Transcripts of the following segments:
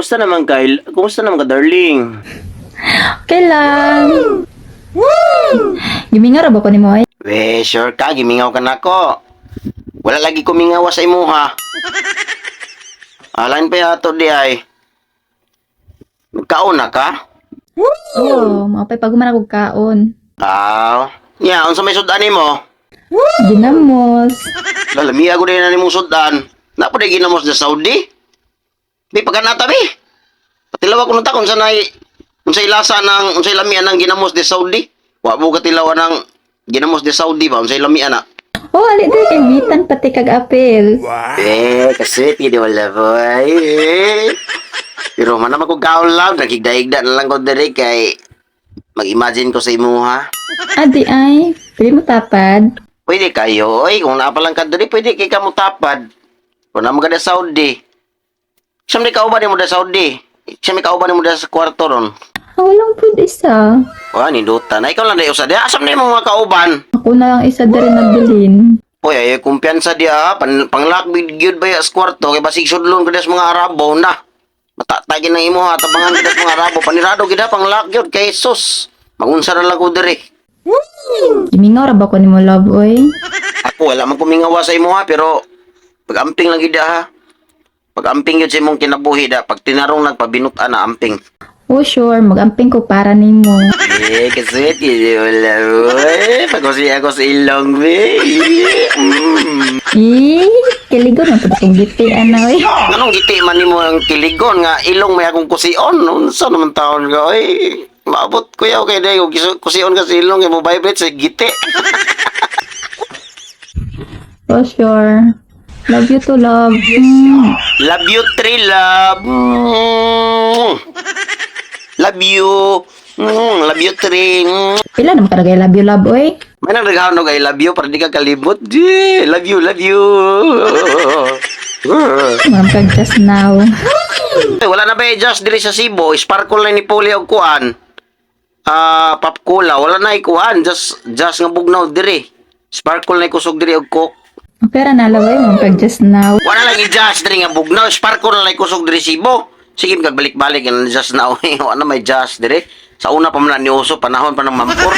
Kumusta naman kay? Kumusta naman ka, darling? Okay lang. Gimingaw ra ba ko nimo ay? We, sure ka, gimingaw ka nako. Wala lagi kumingawa sa imuha. Alain pa yato di ay. Nagkaon na ka? Oo, maupay pag human ako kaon. Aw. Nya, unsa may sudan nimo? Ginamos. Lalamiya ko din na nimong sudan. Na po ginamos sa Saudi. Di pagkanata bi. Patilaw ko nunta kung sa unsay lasa ng unsay lamian ng ginamos de Saudi. Wa mo katilaw ng ginamos de Saudi ba unsay lamian na. Oh, ali di kay bitan pati kag apel. Eh, kasi di wala boy. Eh. Pero man naman ko kaon lang, nagigda-igda na lang ko diri kay mag-imagine ko sa imuha. Adi ay, pwede mo tapad. Pwede kayo, oy, kung naa pa lang ka diri, pwede kay ka mo tapad. Kung naa mo ka da Saudi. Siyam di kauban nimo da Saudi. Siyam di kauban nimo da sa kwarto ron. Ah, walang pud isa. Wa ninduta na ikaw lang di usa diha. Asam nimo mga kauban? Ako na lang isa diri nabilin. Oy, ay kumpiyansa diha, panglakbid gyud ba ya sa kwarto kay basig sudlon ka sa mga Arabo na. Matatay ng imo ha, tabangan ka sa mga Arabo, panirado gid ha, panglak gyud kay sus. Magunsa na lang ko diri. Gimingaw ra ba ko nimo, love, oy? Ako wala man kumingawa sa imo ha, pero pag-amping lang gid ha. Pag-amping gyud sa imong kinabuhi da, pag tinarong nagpabinut-an na amping. Oh, sure, magamping ko para nimo. Eh, kasi di wala. Oy, pag-usi ako sa ilong, be. Eh, kiligon man pud akong giti ana oy. Anong giti man nimo ang kiligon nga ilong may akong kusion? Unsa naman taon ka, oy? Maabot ko yaw kay day kung kusion ka sa ilong kay mo vibrate sa giti. Oh, sure. Love you to love. Love you, tree love. Love you. Love you, tree. Pila naman ka love you, love, oy? May nang naghaon og I love you para di ka kalimot. Di, love you, love you. Ma'am kag just now. Eh, wala na ba just diri sa Cebu? Sparkle na ni Puli og kuan. Ah, pop cola wala na ikuan, just nga bugnaw diri. Sparkle na kusog diri og Coke. Okay ra na love oy, ma'am kag just now. Wala lang i-just diri nga bugnaw, sparkle na lang kusog diri Cebu. Sige kag balik-balik ang just now. Wala na may just diri. Sa una pa man na ni uso panahon pa ng mampor.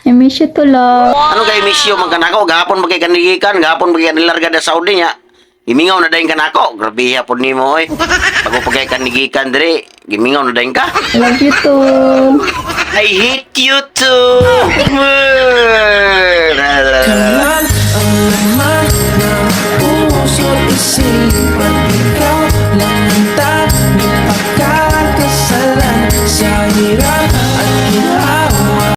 I miss you to love. Ano kay miss you man kanako gahapon magkay kanigikan, gahapon magkay kanilarga da Saudi nya. Gimingaw na dayon kanako. Grabe pud nimo oy. Bago pa kay kanigikan diri, gimingaw na dayon ka. Love you too. I hate you too. Ang laman ng puso't isipan.